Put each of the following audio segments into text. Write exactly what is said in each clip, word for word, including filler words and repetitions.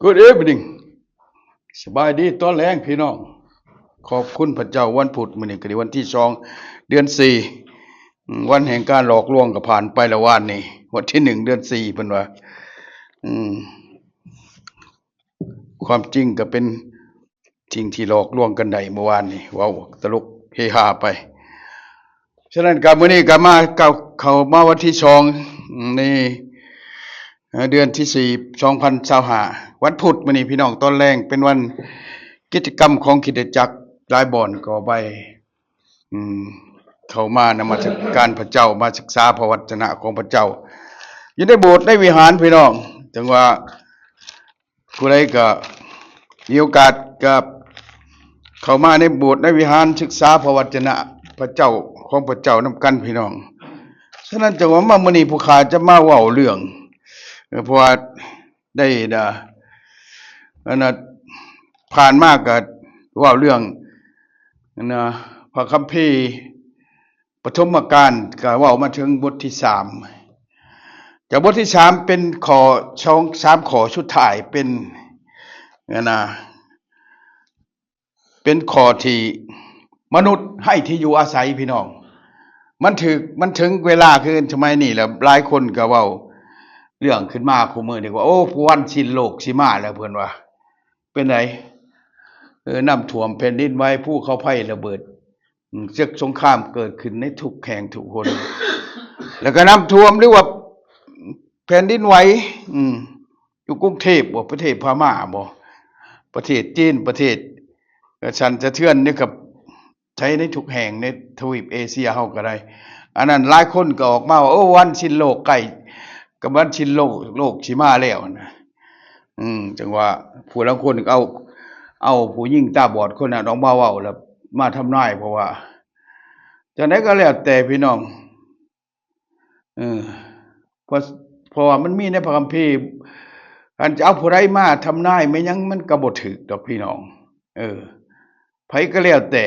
Good evening สบายดีตอนแลงพี่น้อง ขอบคุณพระเจ้าวันพุธมื้อนี้ก็ได้วันที่สองเดือนสี่อืมวันแห่งการหลอกลวงก็ผ่านไปแล้ววานนี้วันที่หนึ่งเดือนสี่เพิ่นว่า อืม ความจริงก็เป็นสิ่งที่หลอกลวงกันได้เมื่อวานนี้เว้าตลกเฮฮาไป ฉะนั้นก็มื้อนี้ก็มาเข้าเข้ามาวันที่สองในเอ่อเดือนที่สี่สองพันซาวห้าวันพุธมื้อนี้พี่น้องตอนแลงเป็นวันกิจกรรมของคริสตจักรหลายบ่อนก็ไปอืมเข้ามานมัสการพระเจ้ามาศึกษาพระวจนะของพระเจ้า อยู่ในโบสถ์ในวิหารพี่น้องถึงว่า ผู้ใดก็มีโอกาสก็เข้ามาในโบสถ์ในวิหารศึกษาพระวจนะพระเจ้าของพระเจ้านำกันพี่น้อง ฉะนั้นจังว่ามามื้อนี้ผู้ข้าจะมาเว้าเรื่องเอ่อเพราะว่าได้นะอันนั้นผ่านมาก็เว้าเรื่องนะพระคัมภีร์ปฐมกาลก็เว้ามาถึงบทที่สาม จากบทที่สามเป็นข้อสองสามข้อสุดท้ายเป็นนะเป็นข้อที่มนุษย์ให้ที่อยู่อาศัยพี่น้อง มันถึกมันถึงเวลาคือสมัยนี้แล้วหลายคนก็เว้าเรื่องขึ้นมาคู่มื้อนี้ว่าโอ้ผู้วันสิ้นโลกสิมาแล้วเพิ่นว่า เป็นไงเออน้ำท่วมแผ่นดินไหวภูเขาไฟระเบิดอืมศึกสงครามเกิดขึ้นในทุกแห่งทุกคน แล้วก็น้ำท่วมหรือว่าแผ่นดินไหวอืมอยู่กรุงเทพฯบ่ประเทศพม่าบ่ประเทศจีนประเทศเอ่อสั่นสะเทือนนี่กับใช้ในทุกแห่งในทวีปเอเชียเฮาก็ได้ อันนั้นหลายคนก็ออกมาว่าโอ้วันสิ้นโลกใกล้กับวันสิ้นโลกโลกสิมาแล้วนะอืมจังว่าผู้ลางคนก็เอาเอาผู้หญิงตาบอดคนนั้นออกมาเว้าแล้วมาทำนายเพราะว่าจังได๋ก็แล้วแต่พี่น้อง เออเพราะเพราะว่ามันมีในพระคัมภีร์อันจะเอาผู้ใดมาทำนายไม่ยังมันก็บ่ถืกดอกพี่น้อง เออไผก็แล้วแต่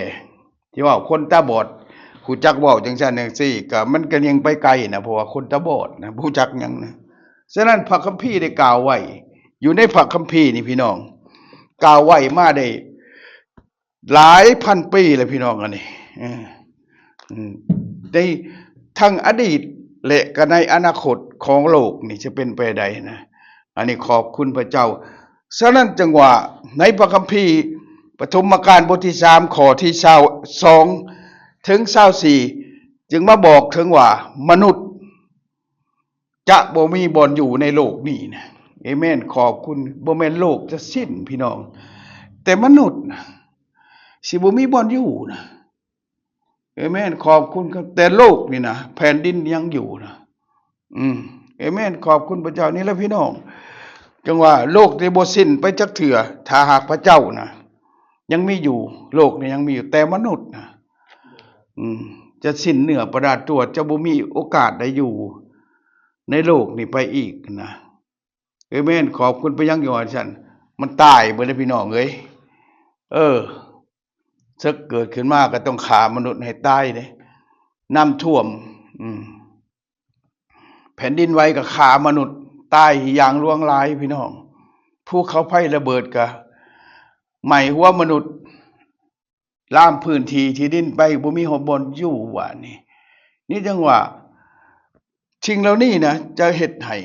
ที่ว่าคนตาบอดผู้จักเว้าจังซั่นจังซี่ก็มันก็ยังไปไกลนะเพราะว่าคนตาบอดนะผู้จักหยังนะฉะนั้นพระคัมภีร์ได้กล่าวไว้ อยู่ในพระคัมภีร์นี่พี่น้อง กล่าวไว้มาได้ หลายพันปีเลยพี่น้องอันนี้เอออืมในทั้งอดีตและก็ในอนาคตของโลกนี่จะเป็นไปได้นะ อันนี้ขอบคุณพระเจ้า ฉะนั้นจังว่าในพระคัมภีร์ปฐมกาลบทที่สามข้อที่สองถึงซาวสี่จึงมาบอกถึงว่ามนุษย์ จะบ่มีบ่อนอยู่ในโลกนี้นะเอเมนขอบคุณบ่แม่นโลกจะสิ้นพี่น้อง แต่มนุษย์นะสิบ่มีบ่อนอยู่นะเอเมนขอบคุณครับแต่โลกนี่นะแผ่นดินยังอยู่นะอืมเอเมนขอบคุณพระเจ้านี่แหละพี่น้องจังว่าโลกที่บ่สิ้นไปจักเถื่อถ้าหากพระเจ้านะยังมีอยู่โลกนี่ยังมีอยู่แต่มนุษย์นะอืมจะสิ้นเนื้อประดาตัวจะบ่มีโอกาสได้อยู่ ในโลกนี่ไปอีกนะเอเมนขอบคุณไปยังยอนฉันมันตายไปเลยพี่น้องเอ้ยเออสักเกิดขึ้นมาก็ต้องฆ่ามนุษย์ให้ตายเลยน้ำท่วมอืมแผ่นดินไหวก็ฆ่ามนุษย์ตายอย่างหลวงหลายพี่น้องภูเขาไฟระเบิดก็ไหม้หัวมนุษย์ ล่ามพื้นที่ที่ดินไปบ่มีฮอดบ่อนอยู่ว่านี่นี่จังว่าสิ่งเหล่านี้นะจะเฮ็ดให้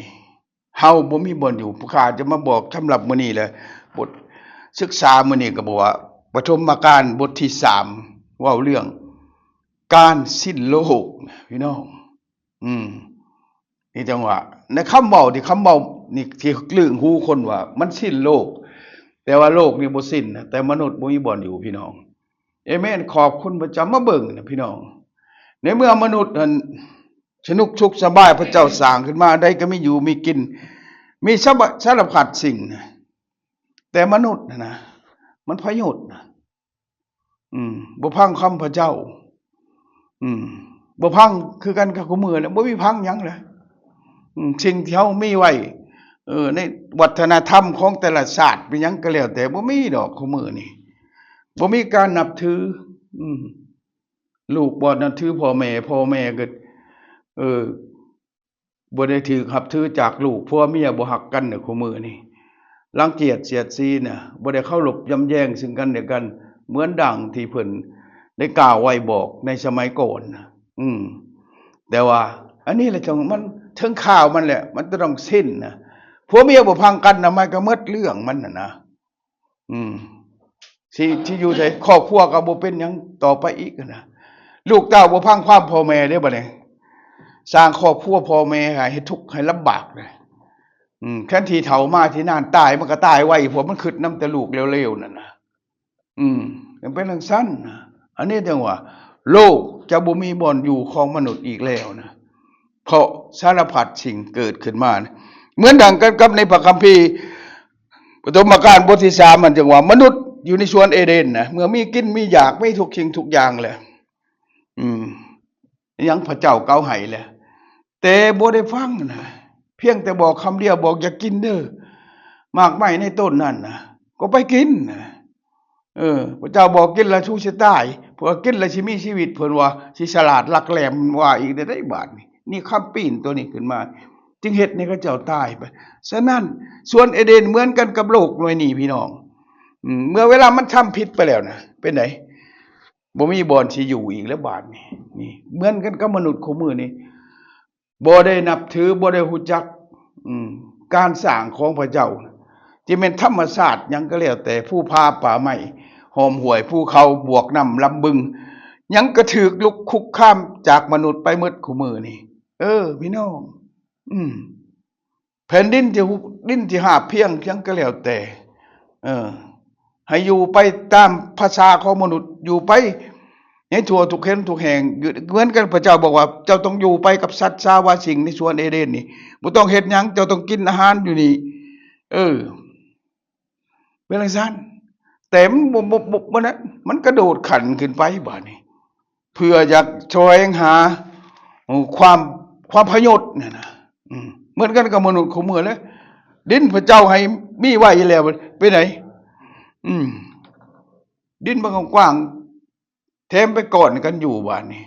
เฮาบ่มีบ่อนอยู่ผู้ข้าจะมาบอกสำหรับมื้อนี้แหละบทศึกษามื้อนี้ก็บอกว่าปฐมกาลบทที่สามเว้าเรื่องการสิ้นโลกนะพี่น้อง อืมนี่จังหวะในคำเว้าที่คำเว้านี่ที่กลึงหูคนว่ามันสิ้นโลก แต่ว่าโลกนี่บ่สิ้นนะแต่มนุษย์บ่มีบ่อนอยู่พี่น้องเอเมนขอบคุณพระเจ้ามาเบิ่งนะพี่น้องในเมื่อมนุษย์นั้นสนุกสุขสบายพระเจ้าสร้างขึ้นมาได้ก็มีอยู่มีกิน มีสบสารพัดสิ่งนะแต่มนุษย์นะนะมันพยศนะ อืมบ่ฟังคำพระเจ้า อืมบ่ฟังคือกันกับคู่มื้อแหละบ่มีฟังหยังแหละอืมสิ่งที่เฮามีไว้เออในวัฒนธรรมของแต่ละชาติเป็นหยังก็แล้วแต่บ่มีดอกคู่มื้อนี่บ่มีการนับถือ อืมลูกบ่นับถือพ่อแม่พ่อแม่ก็เออ บ่ได้ถือฮับถือจากลูกผัวเมียบ่ฮักกันเด้อคู่มื้อนี่ รังเกียจเสียดสีน่ะ บ่ได้เคารพยำแย่งซึ่งกันและกัน เหมือนดังที่เพิ่นได้กล่าวไว้บอกในสมัยก่อนน่ะ อืม แต่ว่าอันนี้แหละจังมันถึงคราวมันแหละ มันจะต้องสิ้นน่ะ ผัวเมียบ่ฟังกันน่ะ มันก็หมดเรื่องมันน่ะนะ อืม สิ สิอยู่ไส ครอบครัวก็บ่เป็นหยังต่อไปอีกนะ ลูกเต้าบ่ฟังความพ่อแม่เด้บัดนี้ สร้างครอบครัวพ่อแม่ให้ทุกข์ให้ลำบากเลย อืม แทนที่เฒ่ามาที่นานตายมันก็ตายไว เพราะมันคิดนำแต่ลูกเร็วๆนั่นนะ อืม มันเป็นจั่งซั้นนะ อันนี้จั่งว่า โลกจะบ่มีบ่อนอยู่ของมนุษย์อีกแล้วนะ เพราะสารพัดสิ่งเกิดขึ้นมานะ เหมือนดังกันกับในพระคัมภีร์ ปฐมกาลบทที่สาม มันจั่งว่า มนุษย์อยู่ในสวนเอเดนนะ เมื่อมีกินมีอยาก มีทุกสิ่งทุกอย่างแหละ อืม หยังพระเจ้าเกล่าวให้แหละ แต่บ่ได้ฟังนะ เพียงแต่บอกคำเดียว บอกอย่ากินเด้อ หมากไม้ในต้นนั่นนะ ก็ไปกินนะ เออ พระเจ้าบอกกินแล้วสู้สิตาย เพราะว่ากินแล้วสิมีชีวิต เพิ่นว่าสิฉลาดหลักแหลม ว่าอีกได้บาดนี้ นี่คำปีนตัวนี้ขึ้นมา จึงเฮ็ดให้เขาเจ้าตายไป ฉะนั้นสวนเอเดนเหมือนกันกับโลกหน่วยนี้พี่น้อง อืม เมื่อเวลามันทำผิดไปแล้วนะ เป็นไง บ่มีบ่อนสิอยู่อีกแล้วบาดนี้ นี่ เหมือนกันกับมนุษย์คู่มื้อนี้ บ่ได้นับถือ บ่ได้รู้จัก อืม การสร้างของพระเจ้า ที่แม่นธรรมชาติหยังก็แล้วแต่ ภูผาป่าไม้ หอมห้วย ภูเขา บวกน้ำลำบึง หยังก็ถูกลุกคุกคามจากมนุษย์ไปหมดคู่มื้อนี้ เออ พี่น้อง อืม แผ่นดินที่หุบ ดินที่ราบเพียงหยังก็แล้วแต่ เออ ให้อยู่ไปตามภาษาของมนุษย์ อยู่ไปในทั่วทุกแห่งทุกแห่ง อยู่เหมือนกัน พระเจ้าบอกว่า เจ้าต้องอยู่ไปกับสัตว์สาวาสิ่งในสวนเอเดนนี่ บ่ต้องเฮ็ดหยัง เจ้าต้องกินอาหารอยู่นี่ เออ เป็นจั่งซั้น แต่มันบ่ บ่ บ่ บ่นะ มันกระโดดขั้นขึ้นไปบาดนี้ เพื่ออยากแสวงหาความ ความผยศน่ะนะ อืม เหมือนกันกับมนุษย์คู่มื้อเลย ดินพระเจ้าให้มีไว้แล้ว ไปไหน อืม ดินมันกว้างๆ แถมไปก่อนกันอยู่บาดนี้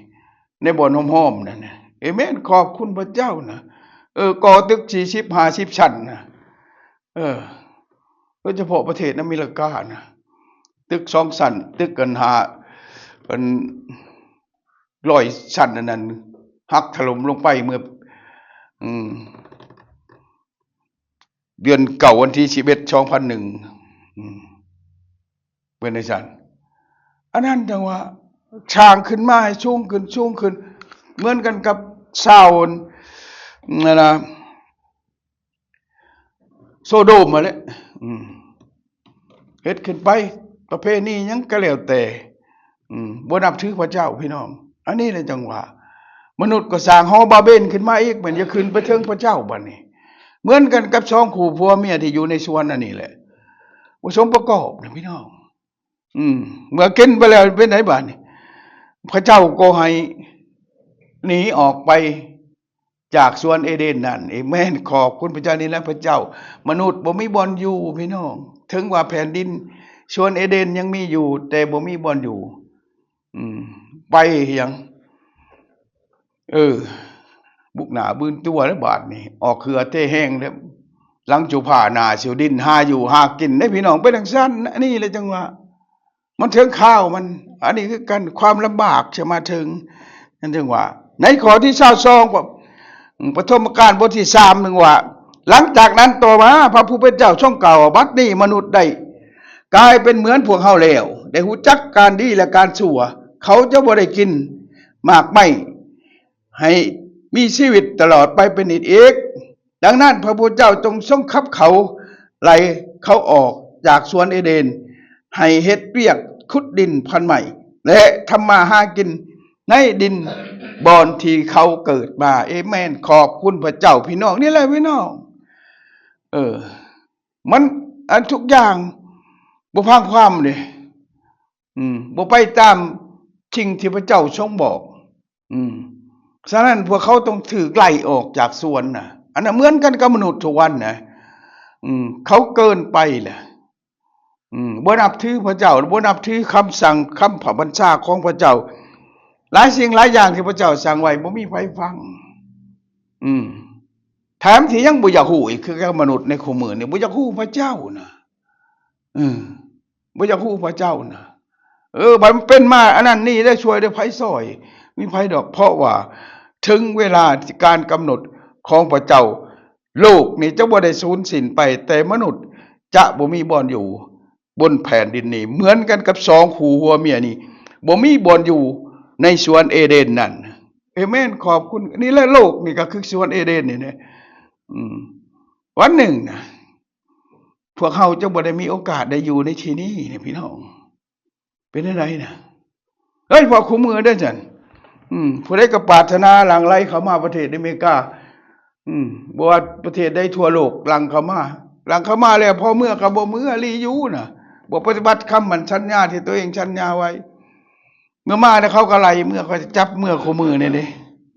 ในบ่อนหอมๆนั่นนะ เอเมน ขอบคุณพระเจ้านะ เออ ก่อตึกสี่สิบห้าสิบชั้นนะ เออ โดยเฉพาะประเทศอเมริกานะ ตึกสองชั้น ตึกกันห้า เป็นร้อยชั้นอันนั้น หักถล่มลงไปเมื่อ อืม เดือนเก้า วันที่สิบเอ็ด สองพันหนึ่ง อืม เป็นจั่งซั้น อันนั้นจั่งว่า สร้างขึ้นมาให้สูงขึ้น สูงขึ้น เหมือนกันกับชาว นั่นนะ โซโดมมาแหละ อืม เฮ็ดขึ้นไป ประเพณีหยังก็แล้วแต่ อืม บ่นับถือพระเจ้าพี่น้อง อันนี้แหละจั่งว่า มนุษย์ก็สร้างหอบาเบลขึ้นมาอีก มันจะขึ้นไปเทิงพระเจ้าบัดนี้ เหมือนกันกับสองคู่ผัวเมียที่อยู่ในสวนอันนี้แหละ บ่สมประกอบนะพี่น้อง อืม เมื่อกินไปแล้วเป็นไงบาดนี้ พระเจ้าก็ให้หนีออกไปจากสวนเอเดนนั่น เอเมน ขอบคุณพระเจ้า นี่แหละพระเจ้า มนุษย์บ่มีบ่อนอยู่พี่น้อง ถึงว่าแผ่นดินสวนเอเดนยังมีอยู่ แต่บ่มีบ่อนอยู่ อืม ไปหยัง เออ บุกหน้าบืนตัวแล้วบาดนี้ ออกเหือเทแฮงแล้ว หลังจุผ่าหน้าสิวดินหาอยู่หากินได้พี่น้อง เป็นจั่งซั้น อันนี้แหละจั่งว่า มันถึงคราวมัน อันนี้คือกัน ความลำบากจะมาถึง นั่นจั่งว่า ในข้อที่ซาวสอง ปฐมกาลบทที่สาม หนึ่งว่า หลังจากนั้นต่อมาพระผู้เป็นเจ้าทรงกล่าวว่า บัดนี้มนุษย์ได้กลายเป็นเหมือนพวกเฮาแล้ว ได้รู้จักการดีและการชั่ว เขาจะบ่ได้กินหมากไม้ ให้มีชีวิตตลอดไปเป็นนิจอีก ดังนั้นพระผู้เจ้าจงทรงขับเขา ไล่เขาออกจากสวนเอเดน ให้เฮ็ดเวียกขุดดินพันธุ์ใหม่ และทำมาหากินในดินบ่อนที่เขาเกิดมา เอเมน ขอบคุณพระเจ้าพี่น้อง นี่แหละพี่น้อง เออ มันอันทุกอย่างบ่ฟังความเลย อืม บ่ไปตามสิ่งที่พระเจ้าทรงบอก อืม ฉะนั้นพวกเขาต้องถูกไล่ออกจากสวนน่ะ อันนั้นเหมือนกันกับมนุษย์ทุกวันนะ อืม เขาเกินไปแหละ อืม บ่นับถือพระเจ้า บ่นับถือคำสั่ง คำพระบัญชาของพระเจ้า หลายสิ่งหลายอย่างที่พระเจ้าสั่งไว้ บ่มีใครฟัง อืม ถมที่ยังบ่อยากฮู้อีก คือกับมนุษย์ในคู่มื้อนี่ บ่อยากฮู้พระเจ้านะ อืม บ่อยากฮู้พระเจ้านะ เออ บัดมันเป็นมาอันนั้นนี่ได้ช่วยได้ไผซอย มีไผดอก เพราะว่าถึงเวลาการกำหนดของพระเจ้า โลกนี่จะบ่ได้สูญสิ้นไป แต่มนุษย์จะบ่มีบ่อนอยู่บนแผ่นดินนี้ เหมือนกันกับสองคู่ผัวเมียนี่ บ่มีบ่อนอยู่ในสวนเอเดนนั่น เอเมน ขอบคุณ นี่แหละ โลกนี่ก็คือสวนเอเดนนี่นะ อืม วันหนึ่งนะ พวกเฮาจะบ่ได้มีโอกาสได้อยู่ในที่นี้เนี่ยพี่น้อง เป็นจั่งใดนะ เฮ้ย พอคู่มื้อเด้อซั่น อืม ผู้ใดก็ปรารถนาหลั่งไหลเข้ามาประเทศอเมริกา อืม บ่ว่าประเทศใดทั่วโลก หลั่งเข้ามา หลั่งเข้ามาแล้ว พอเมือก็บ่เมือ หลีอยู่นะ บ่ปฏิบัติคำมั่นสัญญาที่ตัวเองสัญญาไว้ เมือมาแล้วเขาก็ไล่เมือ เขาจะจับเมือคู่มื้อนี่เด้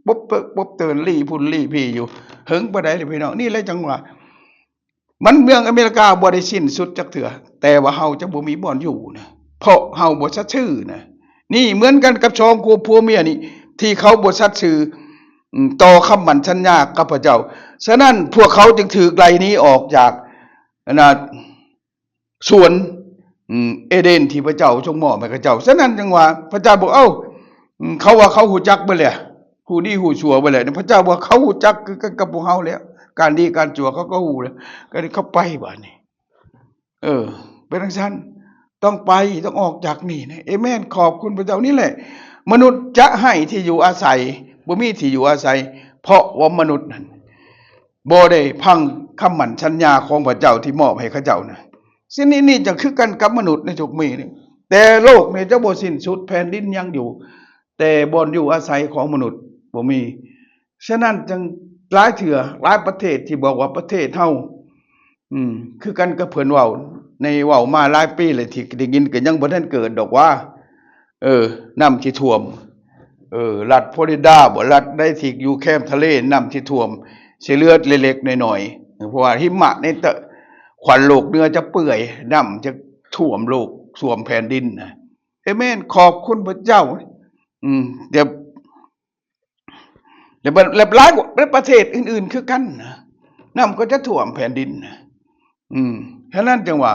ปุ๊บเติบปุ๊บเติน หลีพุ้นหลีพี้อยู่ เหิงปานใดเลยพี่น้อง นี่แหละจั่งว่า มันเมืองอเมริกาบ่ได้สิ้นสุดจักเทื่อ แต่ว่าเฮาจะบ่มีบ่อนอยู่นะ เพราะเฮาบ่สัตย์ซื่อนะ นี่เหมือนกันกับสองคู่ผัวเมียนี่ ที่เขาบ่สัตย์ซื่อ อืม ต่อคำมั่นสัญญากับพระเจ้า ฉะนั้นพวกเขาจึงถูกไล่หนีออกจาก อันน่ะ สวน อืม เอเดนที่พระเจ้าทรงมอบให้เขาเจ้า ฉะนั้นจั่งว่าพระเจ้าบอก เอ้า อืม เขาว่าเขาฮู้จักเบิดแล้ว ฮู้ดีฮู้ชั่วเบิดแล้ว พระเจ้าบอก เขาฮู้จักคือกันกับพวกเฮาแล้ว การดีการชั่วเขาก็ฮู้แล้ว ก็เลยเขาไปบาดนี้ เออ เป็นจั่งซั่น ต้องไป ต้องออกจากนี่นะ เอเมน ขอบคุณพระเจ้า นี่แหละ มนุษย์จะให้ที่อยู่อาศัย บ่มีที่อยู่อาศัย เพราะว่ามนุษย์นั้นบ่ได้ฟังคำมั่นสัญญาของพระเจ้าที่มอบให้เขาเจ้านะ สิ่งนี้นี่จะคือกันกับมนุษย์ในทุกมื้อนี่ แต่โลกนี่จะบ่สิ้นสุด แผ่นดินยังอยู่ แต่บ่อนอยู่อาศัยของมนุษย์บ่มี ฉะนั้นจั่งหลายเทื่อหลายประเทศที่บอกว่าประเทศเฮา อืม คือกันกับเพิ่นเว้า ในเว้ามาหลายปีแล้ว ที่ได้ยินก็ยังบ่ทันเกิดดอกว่า เออ น้ำสิท่วม เออ รัฐฟลอริดาบ่ รัฐใดที่อยู่แคมทะเล น้ำสิท่วม สิเหลือเล็กๆน้อยๆ เพราะว่าหิมะในตะ ขั้วโลกเหนือจะเปื่อย น้ำจะท่วมโลก ท่วมแผ่นดินนะ เอเมน ขอบคุณพระเจ้า อืม เดี๋ยว แล้วบ่ แล้วหลาย ประเทศอื่นๆคือกันนะ น้ำก็จะท่วมแผ่นดินนะ อืม ฉะนั้นจั่งว่า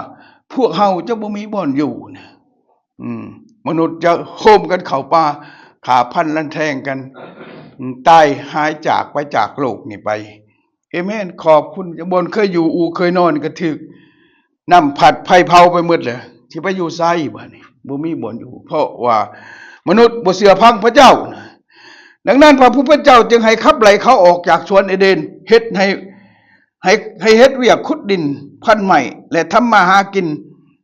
พวกเฮาจะบ่มีบ่อนอยู่นะ อืม มนุษย์จะโฮมกันเข้าป่า ฆ่าฟันรันแทงกัน อืม ตายหายจากไปจากโลกนี้ไป เอเมน ขอบคุณ บ่อนเคยอยู่ อู่เคยนอนก็ถูกน้ำพัดไฟเผาไปหมดเลย สิไปอยู่ไสบาดนี้ บ่มีบ่อนอยู่ เพราะว่ามนุษย์บ่เชื่อฟังพระเจ้านะ ดังนั้นพระผู้เป็นเจ้าจึงให้ขับไล่เขาออกจากสวนเอเดน เฮ็ดให้ ให้ ให้เฮ็ดเวียกขุดดิน พันไม้ และทำมาหากิน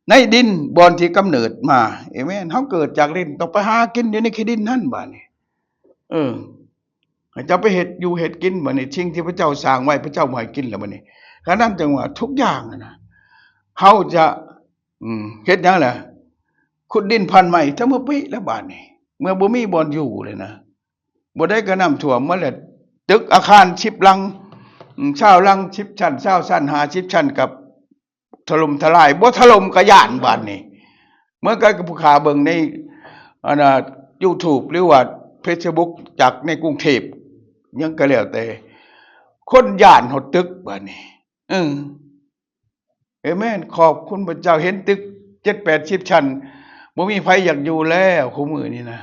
ในดินบ่อนที่กำเนิดมา เอเมน เฮาเกิดจากดิน ต้องไปหากินอยู่ในขี้ดินนั่นบาดนี้ เออ ให้เจ้าไปเฮ็ดอยู่เฮ็ดกินบาดนี้ สิ่งที่พระเจ้าสร้างไว้ พระเจ้าบ่ให้กินแล้วบาดนี้ ฉะนั้นจั่งว่าทุกอย่างอะนะ เฮาจะ อืม เฮ็ดหยังล่ะ ขุดดินพันไม้ ถ้าเมื่อปีแล้วบาดนี้ เมื่อบ่มีบ่อนอยู่เลยนะ บ่ได้ก็น้ำท่วมหมดแล้ว ตึกอาคารสิบหลัง อืม ซาวหลัง สิบชั้น ซาวชั้น ห้าสิบชั้น กับถล่มทลาย บ่ถล่มก็ย้านบาดนี้ เหมือนกันกับผู้ข้าเบิ่งใน อันน่ะ YouTube หรือว่า Facebook จากในกรุงเทพฯ หยังก็แล้วแต่ คนย้านฮอดตึกบาดนี้ เออ เอเมน ขอบคุณพระเจ้า เห็นตึกเจ็ดแปดสิบชั้น บ่มีไผอยากอยู่แล้ว คู่มื้อนี้นะ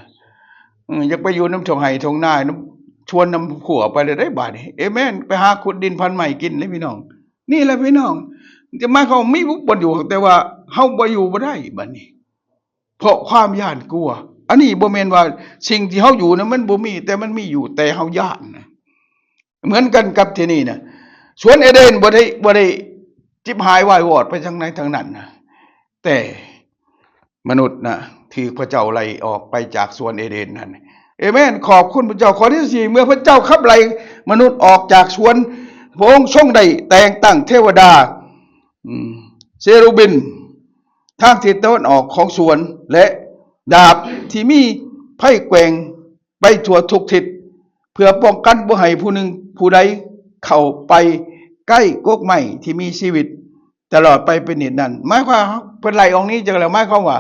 อืม อยากไปอยู่นำท่งไฮ่ท่งนา นำสวนนำขัวไปเลยได้บาดนี้ เอเมน ไปหาขุดดินพันไม้กินเลยพี่น้อง นี่แหละพี่น้อง จะหมายความว่ามีบ่อนอยู่ แต่ว่าเฮาบ่อยู่บ่ได้บาดนี้ เพราะความย้านกลัว อันนี้บ่แม่นว่าสิ่งที่เฮาอยู่นะมันบ่มี แต่มันมีอยู่ แต่เฮาย้านนะ เหมือนกันกับที่นี่นะ สวนเอเดนบ่ได้ บ่ได้จิบหายวายวอดไปทางไหนทางนั้นนะ แต่มนุษย์นะ ถูกพระเจ้าไล่ออกไปจากสวนเอเดนนั่น เอเมน ขอบคุณพระเจ้า ข้อที่สี่ เมื่อพระเจ้าขับไล่มนุษย์ออกจากสวน พระองค์ทรงได้แต่งตั้งเทวดา อืม เชรูบิม ทางทิศตะวันออกของสวน และดาบที่มีไพร่แกว่งไปทั่วทุกทิศ เพื่อป้องกันบ่ให้ผู้หนึ่งผู้ใดเข้าไปใกล้กกไม้ที่มีชีวิต ตลอดไปเป็นนิจนั้น หมายความเพิ่นไล่ออกหนีจั่งแล้ว หมายความว่า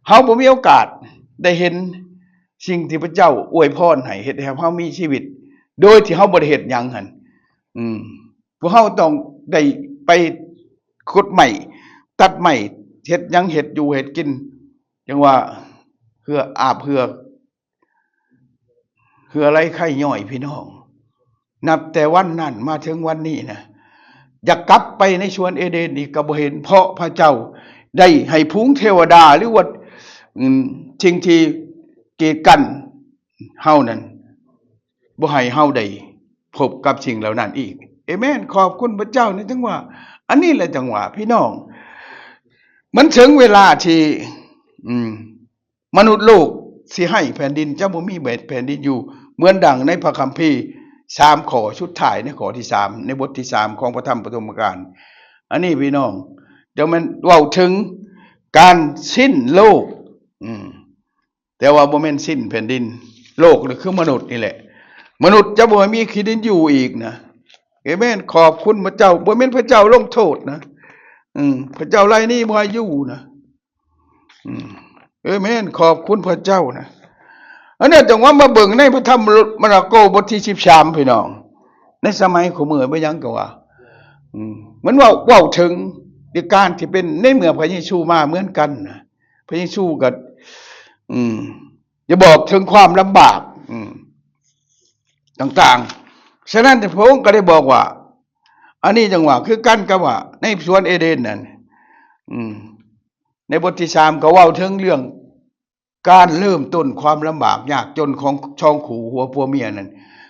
เฮาบ่มีโอกาสได้เห็นสิ่งที่พระเจ้าอวยพรให้ เฮ็ดให้เฮามีชีวิต โดยที่เฮาบ่ได้เฮ็ดหยังหั่น อืม พวกเฮาต้องได้ไปขุดไม้ ตัดไม้ เฮ็ดหยัง เฮ็ดอยู่ เฮ็ดกิน จั่งว่า เหือ อาบเหือ เหือไหลไข้ย่อย พี่น้อง นับแต่วันนั้นมาถึงวันนี้นะ อยากกลับไปในสวนเอเดนอีกก็บ่เห็น เพราะพระเจ้าได้ให้ฝูงเทวดา หรือว่า อืม สิ่งที่กีดกันเฮานั้น บ่ให้เฮาได้พบกับสิ่งเหล่านั้นอีก เอเมน ขอบคุณพระเจ้านะ จั่งว่า อันนี้แหละจั่งว่า พี่น้อง มันถึงเวลาที่ อืม มนุษย์โลกสิให้แผ่นดิน จะบ่มีแผ่นดินอยู่ เหมือนดังในพระคัมภีร์ สามข้อสุดท้าย ในข้อที่สาม ในบทที่สามของพระธรรมปฐมกาล อันนี้พี่น้อง เดี๋ยวมันเว้าถึงการสิ้นโลก อืม แต่ว่าบ่แม่นสิ้นแผ่นดิน โลกนี่คือมนุษย์นี่แหละ มนุษย์จะบ่มีที่ดินอยู่อีกนะ เอเมน ขอบคุณพระเจ้า บ่แม่นพระเจ้าลงโทษนะ อืม พระเจ้าไล่หนีบ่ให้อยู่นะ อืม เอเมน ขอบคุณพระเจ้านะ อันนี้จั่งว่ามาเบิ่งในพระธรรมมาระโกบทที่สิบสาม พี่น้อง ในสมัยของเมื่อบ่ยังก็ว่า อืม มันเว้า เว้าถึงในการที่เป็นในเมื่อพระเยซูมาเหมือนกันนะ พระเยซูก็ อืม จะบอกถึงความลำบาก อืม ต่างๆ ฉะนั้นพระองค์ก็ได้บอกว่า อันนี้จั่งว่า คือกันกับว่า ในสวนเอเดนนั่น อืม ในบทที่สามก็เว้าถึงเรื่องการเริ่มต้นความลำบากยากจนของสองคู่หัวผัวเมียนั่น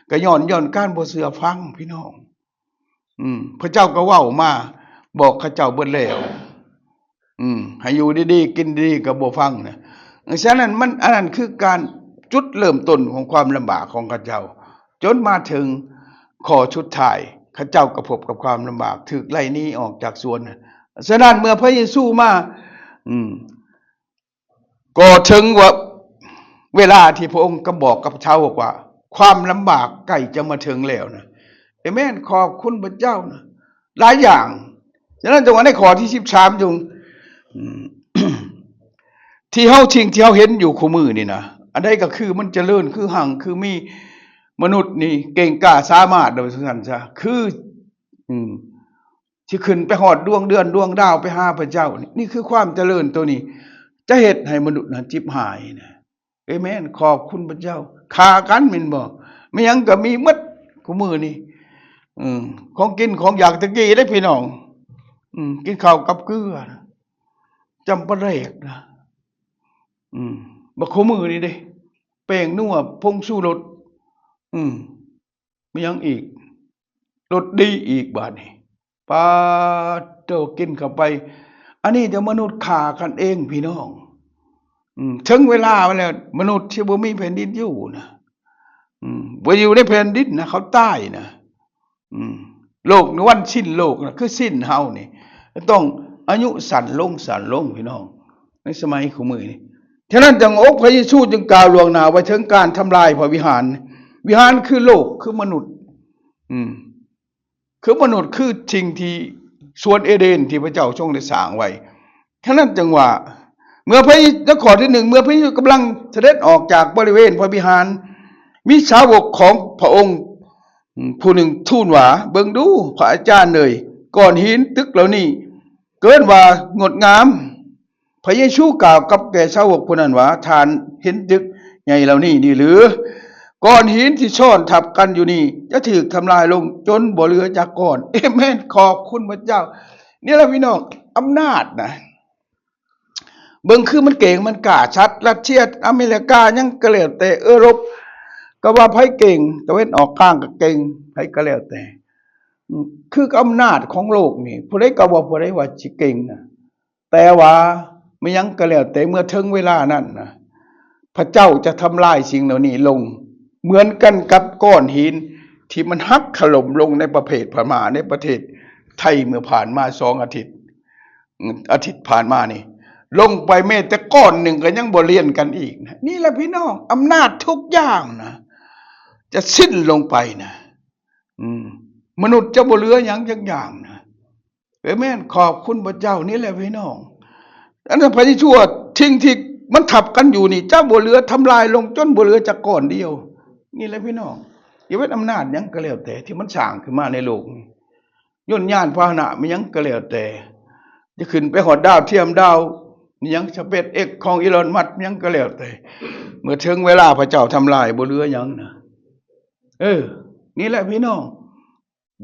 ก็ย้อน ย้อนการบ่เชื่อฟัง พี่น้อง อืม พระเจ้าก็เว้ามาบอกเขาเจ้าเบิดแล้ว อืม ให้อยู่ดีๆ กินดีๆ ก็บ่ฟังนะ ฉะนั้นมัน อันนั้นคือการจุดเริ่มต้นของความลำบากของเขาเจ้า จนมาถึงข้อสุดท้าย เขาเจ้าก็พบกับความลำบาก ถูกไล่หนีออกจากสวนนะ ฉะนั้นเมื่อพระเยซูมา อืม ก็ถึงว่าเวลาที่พระองค์ก็บอกกับชาวโลกว่า ความลำบากใกล้จะมาถึงแล้วนะ เอเมน ขอบคุณพระเจ้านะ หลายอย่าง ฉะนั้นจั่งว่าในข้อที่สิบสาม จั่ง อืม ที่เฮา สิ่งที่เฮาเห็นอยู่คู่มื้อนี่นะ อันใดก็คือมันเจริญ คือฮั่ง คือมีมนุษย์นี่เก่งกล้าสามารถ โดยสั้นซะ คือ อืม สิขึ้นไปฮอดดวงเดือนดวงดาวไปหาพระเจ้านี่ นี่คือความเจริญตัวนี้ จะเฮ็ดให้มนุษย์นั้นจิบหายนะ เอเมน ขอบคุณพระเจ้า ฆ่ากันแม่นบ่ ไม่หยังก็มีหมดคู่มื้อนี่ อืม ของกินของอยากตะกี้ได้พี่น้อง อืม กินข้าวกับเกลือนะ จำปาแดกนะ อืม บักคู่มื้อนี่เด้ แป้งนัว ผงชูรส อืม มีหยังอีก รสดีอีกบาดนี้ ปาดโต กินเข้าไป อันนี้จะมนุษย์ฆ่ากันเองพี่น้อง อืม ถึงเวลาแล้ว มนุษย์ที่บ่มีแผ่นดินอยู่นะ อืม บ่อยู่ในแผ่นดินนะ เขาตายนะ อืม โลกในวันสิ้นโลกนะ คือสิ้นเฮานี่ ต้องอายุสั้นลง สั้นลงพี่น้อง ในสมัยคู่มื้อนี้ ฉะนั้นจั่งองค์พระเยซูจึงกล่าวล่วงหน้าไว้ถึงการทำลายพระวิหาร วิหารคือโลก คือมนุษย์ อืม คือมนุษย์ คือสิ่งที่สวนเอเดนที่พระเจ้าทรงได้สร้างไว้ ฉะนั้นจั่งว่า เมื่อพระเยซู ในข้อที่หนึ่ง เมื่อพระเยซูกำลังเสด็จออกจากบริเวณพระวิหาร มีสาวกของพระองค์ อืม ผู้หนึ่งทูลว่า เบิ่งดู พระอาจารย์เอ่ย ก้อนหินตึกเหล่านี้ เกินว่างดงาม พระเยซูกล่าวกับแก่สาวกผู้นั้นว่า ท่านเห็นตึกใหญ่เหล่านี้นี่หรือ ก้อนหินที่ซ้อนทับกันอยู่นี่ จะถูกทำลายลงจนบ่เหลือจักก้อน เอเมน ขอบคุณพระเจ้า นี่แหละพี่น้อง อำนาจนะ เบิ่งคือมันเก่งมันกล้า สหรัฐรัสเซีย อเมริกา หยังก็แล้วแต่ เอโรป ก็ว่าไผเก่ง ตะเวนออกกลางก็เก่ง ไผก็แล้วแต่ อืม คืออำนาจของโลกนี่ ผู้ใดก็ว่าผู้ใดว่าสิเก่งนะ แต่ว่ามันหยังก็แล้วแต่ เมื่อถึงเวลานั้นนะ พระเจ้าจะทำลายสิ่งเหล่านี้ลง เหมือนกันกับก้อนหินที่มันหักถล่มลงในประเทศพม่า ในประเทศไทยเมื่อผ่านมาสองอาทิตย์ อาทิตย์ผ่านมานี่ ลงไปแม้แต่ก้อนหนึ่งก็ยังบ่เรียนกันอีกนะ นี่แหละพี่น้อง อำนาจทุกอย่างนะ จะสิ้นลงไปนะ อืม มนุษย์จะบ่เหลือหยังจักอย่างนะ เอเมน ขอบคุณพระเจ้า นี่แหละพี่น้อง อันนั้นพระเยซูว่า สิ่งที่มันทับกันอยู่นี่ จะบ่เหลือ ทำลายลงจนบ่เหลือจักก้อนเดียว นี่แหละพี่น้อง จะเป็นอำนาจหยังก็แล้วแต่ที่มันสร้างขึ้นมาในโลกนี้ ยนต์ยานพาหนะมันหยังก็แล้วแต่ จะขึ้นไปฮอดดาวเทียมดาว มันหยัง สเปซเอ็กซ์ ของอีลอนมัสก์ มันหยังก็แล้วแต่ เมื่อถึงเวลาพระเจ้าทำลายบ่เหลือหยังนะ เออ นี่แหละพี่น้อง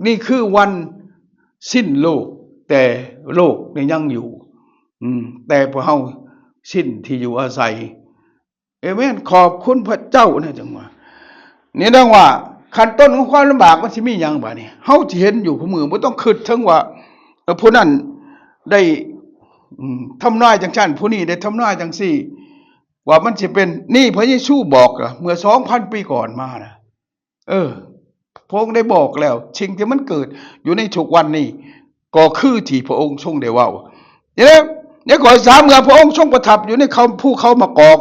นี่คือวันสิ้นโลก แต่โลกนี่ยังอยู่ อืม แต่พวกเฮาสิ้นที่อยู่อาศัย เอเมน ขอบคุณพระเจ้านะจังหวะ นี่ดังว่า ขั้นต้นของความลำบากมันสิมีหยังบาดนี้ เฮาสิเห็นอยู่ผู้มือ บ่ต้องคิดถึงว่า เอ่อ ผู้นั้นได้ อืม ทำนายจังซั่น ผู้นี้ได้ทำนายจังซี่ ว่ามันสิเป็น นี่พระเยซูบอกอะ เมื่อ สองพัน ปีก่อนมานะ เออ พระองค์ได้บอกแล้ว สิ่งที่มันเกิดอยู่ในทุกวันนี้ ก็คือที่พระองค์ทรงได้เว้า นี่แหละ ในข้อสาม เมื่อพระองค์ทรงประทับอยู่ในเขา ภูเขามะกอก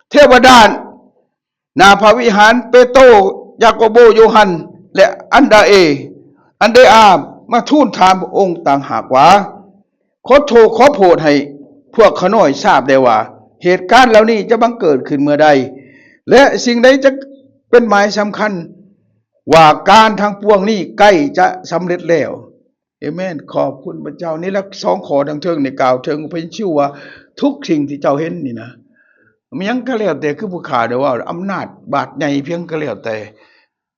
เทวดา หน้าพระวิหาร เปโตร ยาโกโบ โยฮัน และอันดาเอ อันเดอา มาทูลถามพระองค์ต่างหากว่า ขอโทษขอโผดให้พวกข้าน้อยทราบได้ว่า เหตุการณ์เหล่านี้จะบังเกิดขึ้นเมื่อใด และสิ่งใดจะเป็นหมายสำคัญ ว่าการทั้งปวงนี้ใกล้จะสำเร็จแล้ว เอเมน ขอบคุณพระเจ้า นี่ละสองข้อดังเทิงในกล่าวเทิงพระเยซูว่า ทุกสิ่งที่เจ้าเห็นนี่นะ มันหยังก็แล้วแต่ คือผู้ข้าได้ว่า อำนาจบาดใหญ่เพียงก็แล้วแต่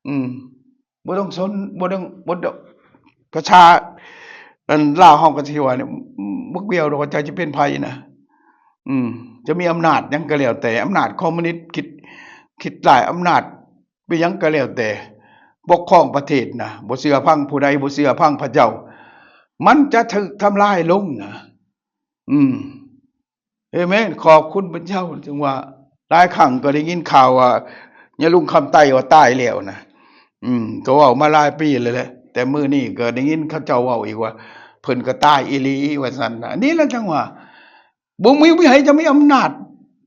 อืม บ่ต้องสน บ่ต้อง บ่ต้อง ภาษาอันลาวเฮาก็สิว่าเนี่ย บ่เกี่ยวดอกว่าเจ้าจะเป็นไผนะ อืม จะมีอำนาจหยังก็แล้วแต่ อำนาจคอมมิวนิสต์ คิด คิดร้าย อำนาจเป็นหยังก็แล้วแต่ ปกครองประเทศนะ บ่เชื่อฟังผู้ใด บ่เชื่อฟังพระเจ้า มันจะถูกทำลายลงนะ อืม เอเมน ขอบคุณพระเจ้า จึงว่าหลายครั้งก็ได้ยินข่าวว่า ยายลุงคำไต้ว่าตายแล้วนะ อืม ก็เว้ามาหลายปีแล้วแหละ แต่มื้อนี้ก็ได้ยินเขาเจ้าเว้าอีกว่า เพิ่นก็ตายอีหลีว่าซั่นนะ นี่แหละจังว่า บ่มี มีไผจะมีอำนาจ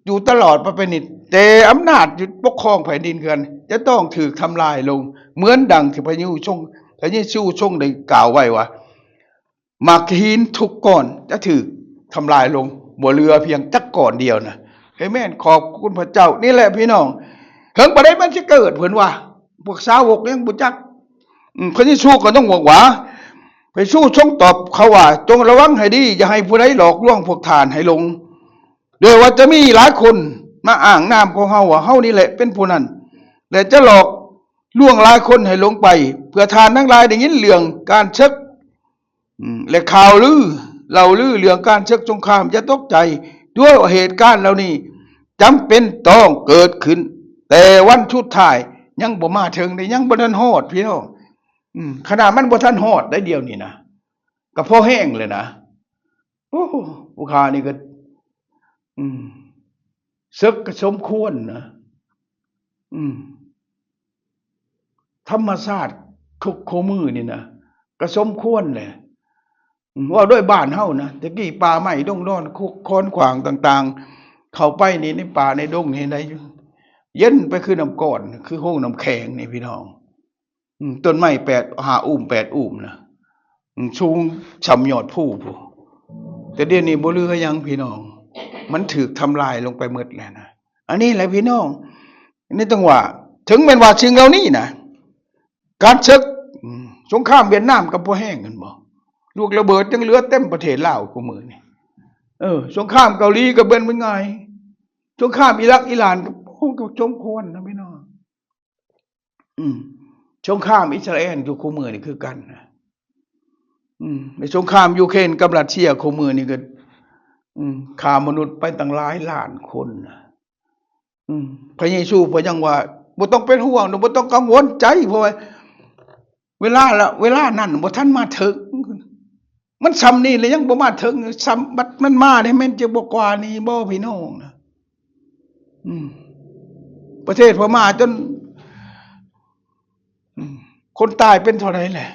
อยู่ตลอดไปเป็นนิจ แต่อำนาจอยู่ปกครองแผ่นดินเฮือน จะต้องถูกทำลายลง เหมือนดังที่พระเยซูทรง พระเยซูทรงได้กล่าวไว้ว่า หมากหินทุกก้อนจะถูกทำลายลง บ่เหลือเพียงจักก้อนเดียวนะ เอเมน ขอบคุณพระเจ้า นี่แหละพี่น้อง เถิงปานใดมันสิเกิด เพิ่นว่า พวกสาวกยังบ่จัก อืม พระเยซูก็ต้องบอกว่า พระเยซูทรงตอบเขาว่า จงระวังให้ดี อย่าให้ผู้ใดหลอกลวงพวกท่านให้หลง โดยว่าจะมีหลายคนมาอ้างนามของเฮาว่า เฮานี่แหละเป็นผู้นั้น และจะหลอกลวงหลายคนให้หลงไป เพื่อท่านทั้งหลายได้ยินเรื่องการเช็ค อืม และข่าวลือ เล่าลือเรื่องการเช็คสงคราม อย่าตกใจ ด้วยว่าเหตุการณ์เหล่านี้จำเป็นต้องเกิดขึ้น แต่วันสุดท้ายยังบ่มาถึงเด้ ยังบ่ทันฮอดพี่น้อง อืม ขนาดมันบ่ทันฮอดได้เดี๋ยวนี้นะ ก็พอแห้งเลยนะ โอ้ ผู้ข้านี่ก็ อืม เซิกก็สมควรนะ อืม ธรรมชาติทุกคู่มื้อนี่นะ ก็สมควรแหละ อืม เว้าด้วยบ้านเฮานะ แต่กี้ป่าไม้ดงดอน คุกคอนขวางต่างๆ เข้าไปนี่ในป่าในดงนี่ได้อยู่ เย็นไปคือน้ำก้อน คือโฮงน้ำแข็งนี่พี่น้อง อืม ต้นไม้แปด ห้าอุ้ม แปดอุ้มนะ อืม สูงส่ำยอดภูพุ้น แต่เดี๋ยวนี้บ่เหลือหยังพี่น้อง มันถูกทำลายลงไปหมดแล้วนะ อันนี้แหละพี่น้อง นี่ต้องว่า ถึงแม้นว่าสิ่งเหล่านี้นะ การเช็ค อืม สงครามเวียดนามก็บ่แห้งกันบ่ ลูกระเบิดยังเหลือเต็มประเทศลาวคู่มื้อนี่ เออ สงครามเกาหลีก็เบิ่นมันง่าย สงครามอิรักอิหร่านก็ โอ้ ก็สมควรนะพี่น้อง อืม สงครามอิสราเอลอยู่คู่มื้อนี่คือกันนะ อืม ในสงครามยูเครนกับรัสเซียคู่มื้อนี่ก็ อืม ฆ่ามนุษย์ไปตั้งหลายล้านคนนะ อืม พระเยซูเพิ่นยังว่า บ่ต้องเป็นห่วง บ่ต้องกังวลใจ เพราะว่า เวลาละ เวลานั้นบ่ทันมาถึง มันส่ำนี้แล้วยังบ่มาถึง ส่ำบัดมันมาได้แม่นจะบ่กว่านี้บ่พี่น้องนะ อืม ประเทศพม่าจน อืม คนตายเป็นเท่าใดแหละ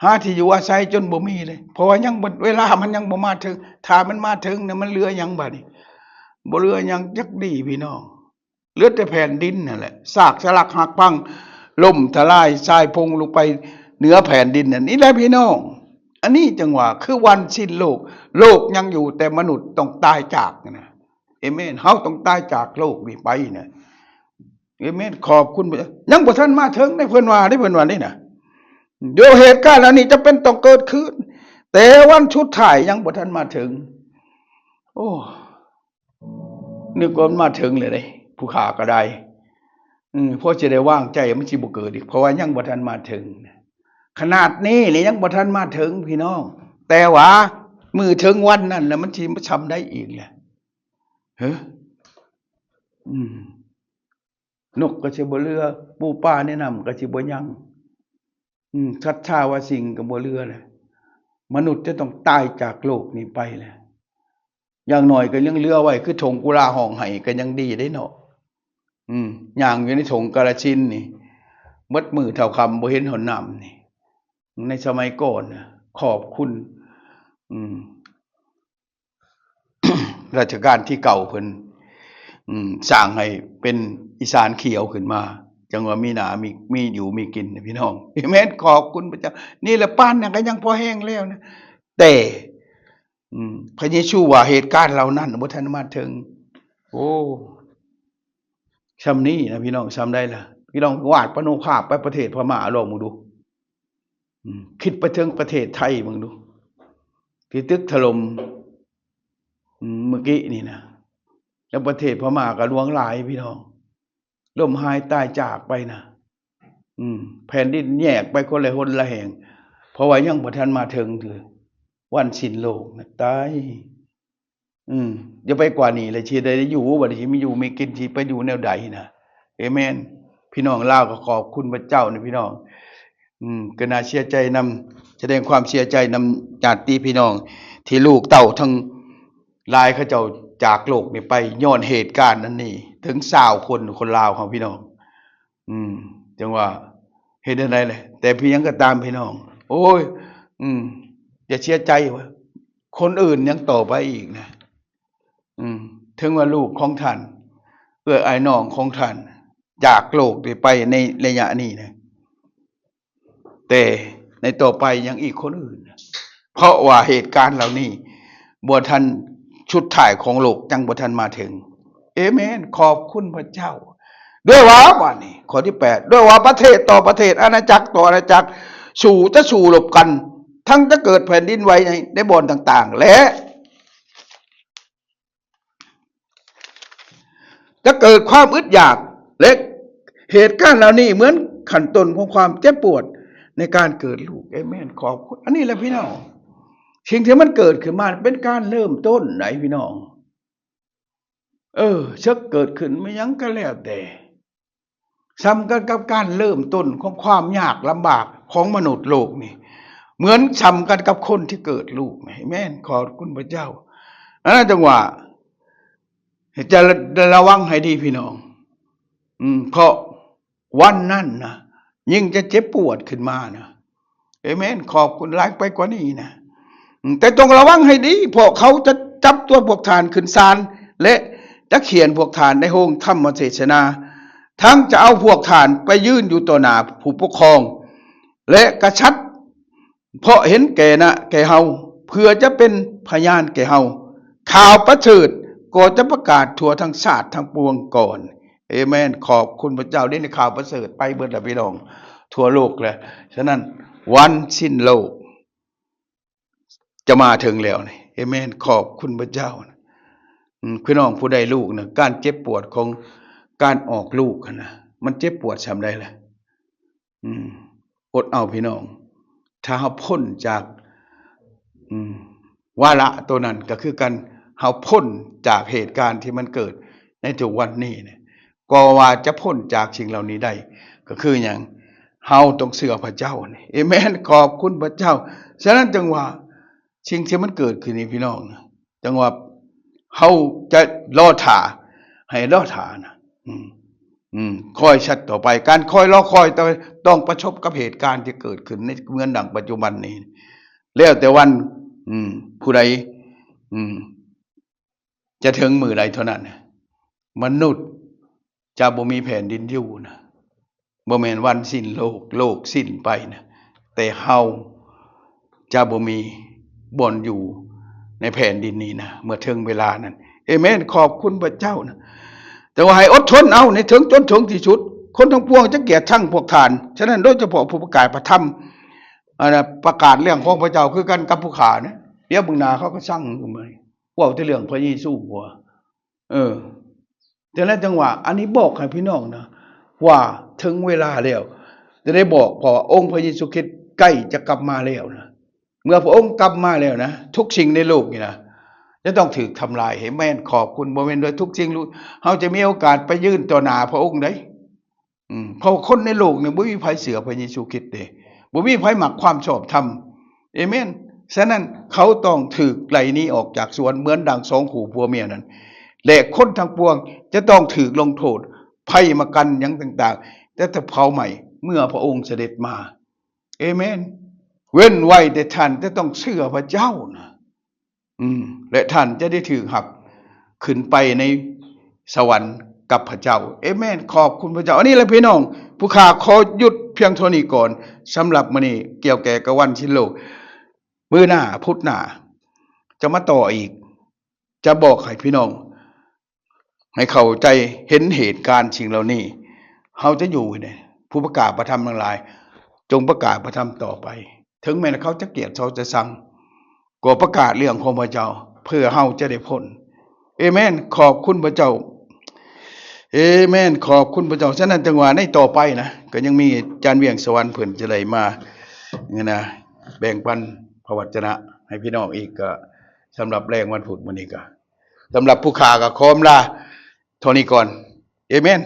หาที่อยู่อาศัยจนบ่มีเลย เพราะว่ายังบ่ เวลามันยังบ่มาถึง ถ้ามันมาถึงเนี่ยมันเหลือหยังบาดนี้ บ่เหลือหยังจักดีพี่น้อง เหลือแต่แผ่นดินนั่นแหละ ซากสลักหักพัง ล่มทลาย ทรายพงลงไปเหนือแผ่นดินนั่น นี่แหละพี่น้อง อันนี้จังว่าคือวันสิ้นโลก โลกยังอยู่แต่มนุษย์ต้องตายจากนะ เอเมน เฮาต้องตายจากโลกนี้ไปนะ เอเมน ขอบคุณพระเจ้า ยังบ่ทันมาถึงในเพิ่นว่าได้ เพิ่นว่านี่นะ เดี๋ยวเหตุการณ์เหล่านี้จะเป็นต้องเกิดขึ้น แต่วันสุดท้ายยังบ่ทันมาถึง โอ้ นึกว่ามันมาถึงเลยเด้ ผู้ข้าก็ได้ อืม พอจะได้วางใจมันสิบ่เกิดอีก เพราะว่ายังบ่ทันมาถึง ขนาดนี้นี่ยังบ่ทันมาถึงพี่น้อง แต่ว่ามื้อถึงวันนั้นแล้วมันสิมาทำได้อีกแหละ เฮ้อ อืม นกก็สิบ่เหลือ ปูปลาในน้ำก็สิบ่ยัง อืม สัตว์ชาวาสิ่งก็บ่เหลือแหละ มนุษย์จะต้องตายจากโลกนี้ไปแหละ อย่างน้อยก็ยังเหลือไว้คือถงกุลาห้องไห้ก็ยังดีได้เนาะ อืม ย่างอยู่ในถงกาลสินธุ์นี่ หมดมื้อเท่าค่ำบ่เห็นหนน้ำนี่ ในสมัยก่อนน่ะ ขอบคุณ อืม รัชกาลที่เก้าเพิ่น อืม สร้างให้เป็นอีสานเขียวขึ้นมา จังว่ามีหนามี มีอยู่มีกินนะพี่น้อง เอเมน ขอบคุณพระเจ้า นี่แหละปานนั้นก็ยังพอแห้งแล้วนะ แต่ อืม พระเยซูว่าเหตุการณ์เหล่านั้นบ่ทันมาถึง โอ้ ซ่ำนี้นะพี่น้อง ซ่ำได้ล่ะ พี่น้องวาดปาโนภาพไปประเทศพม่าลองมึงดู อืม คิดไปถึงประเทศไทยมึงดู ที่ตึกถล่ม อืม เมื่อกี้นี่นะ แล้วประเทศพม่าก็หลวงหลายพี่น้อง ล้มหายตายจากไปนะ อืม แผ่นดินแยกไปคนละหนละแห่ง เพราะว่ายังบ่ทันมาถึงเถือวันสิ้นโลกนะ ตาย อืม อย่าไปกว่านี้เลย สิได้อยู่ บัดนี้สิมีอยู่มีกิน สิไปอยู่แนวใดนะ เอเมน พี่น้องลาวก็ขอบคุณพระเจ้านะพี่น้อง อืม ก็น่าเสียใจนำ แสดงความเสียใจนำญาติพี่น้อง ที่ลูกเต้าทั้งหลายเขาเจ้าจากโลกนี้ไป ย้อนเหตุการณ์นั้นนี่ ถึงซาวคน คนลาวของพี่น้อง อืม จังว่า เฮ็ดจั่งใด๋แหละ แต่เพียงก็ตามพี่น้อง โอ้ย อืม อย่าเสียใจว่า คนอื่นยังต่อไปอีกนะ อืม ถึงว่าลูกของท่าน เอื้อยอ้ายน้องของท่าน จากโลกนี้ไปในระยะนี้นะ แต่ในต่อไปยังอีกคนอื่นนะ เพราะว่าเหตุการณ์เหล่านี้บ่ทัน สุดท้ายของโลกยังบ่ทันมาถึง เอเมน ขอบคุณพระเจ้า ด้วยว่า บัดนี้ ข้อที่แปด ด้วยว่าประเทศต่อประเทศ อาณาจักรต่ออาณาจักร สู้ จะสู้รบกัน ทั้งจะเกิดแผ่นดินไหวใน ในบ่อนต่างๆ และ จะเกิดความอึดอยาก และเหตุการณ์เหล่านี้เหมือนขั้นต้นของความเจ็บปวดในการเกิดลูก เอเมน ขอบคุณ อันนี้แหละพี่น้อง สิ่งที่มันเกิดขึ้นมาเป็นการเริ่มต้นไหนพี่น้อง เออ เสิกเกิดขึ้นมาหยังก็แล้วแต่ ส่ำกันกับการเริ่มต้นของความยากลำบากของมนุษย์โลกนี่ เหมือนส่ำกันกับคนที่เกิดลูกนี่ เอเมน ขอบคุณพระเจ้า อันนั้นจังว่า จะระวังให้ดีพี่น้อง อืม เพราะวันนั้นนะ ยิ่งจะเจ็บปวดขึ้นมานะ เอเมน ขอบคุณหลายไปกว่านี้นะ อืม แต่ต้องระวังให้ดี เพราะเขาจะจับตัวพวกท่านขึ้นศาล และจะเฆี่ยนพวกท่านในโฮงธรรมเทศนา ทั้งจะเอาพวกท่านไปยืนอยู่ต่อหน้าผู้ปกครอง และกษัตริย์ เพราะเห็นแก่นะแก่เฮา เพื่อจะเป็นพยานแก่เฮา ข่าวประเสริฐก็จะประกาศทั่วทั้งชาติทั้งปวงก่อน เอเมน ขอบคุณพระเจ้า ได้ในข่าวประเสริฐไปเบิดแล้วพี่น้อง ทั่วโลกแล้ว ฉะนั้นวันสิ้นโลก จะมาถึงแล้วนี่ เอเมน ขอบคุณพระเจ้านะ อืม พี่น้องผู้ได้ลูกนะ การเจ็บปวดของการออกลูกนะ มันเจ็บปวดส่ำใด๋ล่ะ อืม อดเอาพี่น้อง ถ้าเฮาพ้นจาก อืม วาระตัวนั้นก็คือการเฮาพ้นจากเหตุการณ์ที่มันเกิดในทุกวันนี้เนี่ย ก็ว่าจะพ้นจากสิ่งเหล่านี้ได้ ก็คือหยัง เฮาต้องเชื่อพระเจ้านี่ เอเมน ขอบคุณพระเจ้า ฉะนั้นจังว่า สิ่งที่มันเกิดขึ้นนี่พี่น้อง จังว่าเฮาจะรอท่า ให้รอท่านะ อืม อืม คอยสัตย์ต่อไป การคอยรอคอยต้อง ต้องประสบกับเหตุการณ์ที่เกิดขึ้นในเหมือนดังปัจจุบันนี้ แล้วแต่วัน อืม ผู้ใด อืม จะถึงมื้อใดเท่านั้นนะ มนุษย์จะบ่มีแผ่นดินอยู่นะ บ่แม่นวันสิ้นโลก โลกสิ้นไปนะ แต่เฮาจะบ่มีบ่อนอยู่ในแผ่นดินนี้นะ เมื่อถึงเวลานั้น เอเมน ขอบคุณพระเจ้านะ แต่ว่าให้อดทนเอาในถึงจนถึงที่สุด คนทั้งปวงจะเกลียดชังพวกท่าน ฉะนั้นโดยเฉพาะผู้ประกาศพระธรรม อันน่ะ ประกาศเรื่องของพระเจ้าคือกันกับผู้ฆ่านะ เดี๋ยวเบิ่งหน้าเขาก็ชังขึ้นมา เว้าแต่เรื่องพระเยซูหัว เออ แต่ละจังหวะ อันนี้บอกให้พี่น้องนะ ว่าถึงเวลาแล้ว จะได้บอก เพราะว่าองค์พระเยซูคริสต์ใกล้จะกลับมาแล้วนะ เมื่อพระองค์กลับมาแล้วนะ ทุกสิ่งในโลกนี่นะ จะต้องถูกทำลาย เอเมน ขอบคุณ บ่แม่นด้วยทุกสิ่งรู้ เราจะมีโอกาสไปยืนต่อหน้าพระองค์ได้ อืม เพราะคนในโลกเนี่ยบ่มีไผเชื่อพระเยซูคริสต์เด้ บ่มีไผมักความชอบธรรม เอเมน ฉะนั้นเขาต้องถูกไล่หนีออกจากสวนเหมือนดังสองคู่ผัวเมียนั้น และคนทั้งปวงจะต้องถูกลงโทษ ไฟมากันหยังต่างๆ จะเผาไหม้เมื่อพระองค์เสด็จมา เอเมน เว้นไว้แต่ท่านจะต้องเชื่อพระเจ้านะ อืม และท่านจะได้ถูกรับขึ้นไปในสวรรค์กับพระเจ้า เอเมน ขอบคุณพระเจ้า อันนี้แหละพี่น้อง ผู้ข้าขอหยุดเพียงเท่านี้ก่อน สำหรับมื้อนี้เกี่ยวแก่กับวันสิ้นโลก มื้อหน้าพุธหน้า จะมาต่ออีก จะบอกให้พี่น้อง ให้เข้าใจเห็นเหตุการณ์สิ่งเหล่านี้ เราจะอยู่เนี่ย ผู้ประกาศพระธรรมทั้งหลาย จงประกาศพระธรรมต่อไป ถึงแม้เขาจะเกลียดเขาจะชัง ก็ประกาศเรื่องของพระเจ้า เพื่อเราจะได้พ้น เอเมน ขอบคุณพระเจ้า เอเมน ขอบคุณพระเจ้า ฉะนั้นจังหวะในต่อไปนะ ก็ยังมีอาจารย์เวียงสวรรค์เพิ่นจะได้มา เนี่ยนะ แบ่งปันพระวจนะให้พี่น้องอีก ก็สำหรับแรงวันพุธมื้อนี้ก็ สำหรับผู้ข้าก็ขออำลาเท่านี้ก่อน เอเมน